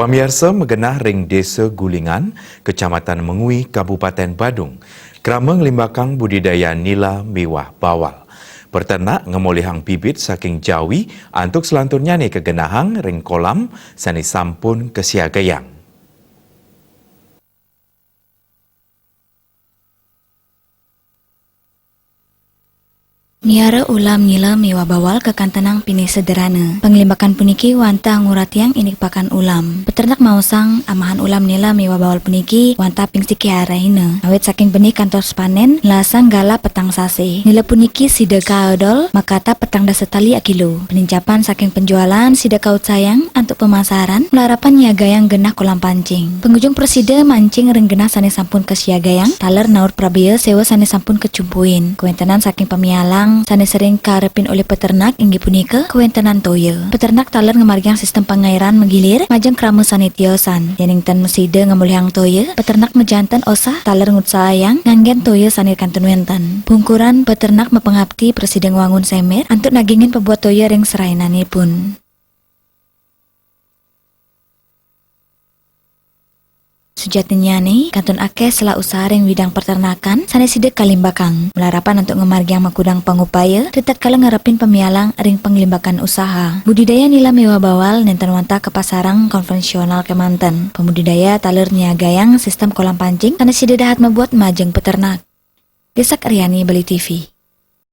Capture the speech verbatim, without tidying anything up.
Miarsa, magenah ring Desa Gulingan, Kecamatan Mengwi, Kabupaten Badung, krama nglimbakang budidaya nila miwah bawal. Peternak ngamolihang bibit saking jawi antuk selanturnyane kagenahang ring kolam sane sampun kasiagayang. Miara ulam nila miwah bawal kakantenang pinih sederhana. Panglimbakan puniki wantah nguratiang indik pakan ulam. Peternak maosang amahan ulam nila miwah bawal puniki wantah ping siki arahina. Awit saking benih kantos panen, nelasang galah petang sasih. Nila puniki sida kaadol, makatah petang dasa tali akilo. Penincapan saking penjualan sida kautsayang antuk pemasaran, malarapan nyiagayang genah kolam pancing. Pangujung prasida mancing ring genah sane sampun kasiagayang, taler naur prabea sewa sane sampun kacumpuin. Kawentenan saking pamialang sane sering kaarepin olih peternak inggih punika kawentenan toya. Peternak taler ngamargiang sistem pangairan manggilir majeng krama sane tiosan. Yening ten masida ngamolihang toya, peternak majanten osah taler ngutsahayang nganggen toya sane kantun wenten. Pungkuran peternak mapangapti prasida ngwangun semer antuk nagingin pabuat toya ring serainanipun. Sujatinnyane, kantun akeh selah usaha ring widang peternakan sane sida kalimbakang. Malarapan antuk ngamargiang makudang pangupaya, ritatkala ngarepin pamialang ring panglimbakan usaha. Budidaya nila miwah bawal nenten wantah kapasarang konvensional kemanten. Pamudidaya taler nyiagayang sistem kolam pancing sane sida dahat mabuat majeng peternak. Desak Aryani, Bali T V.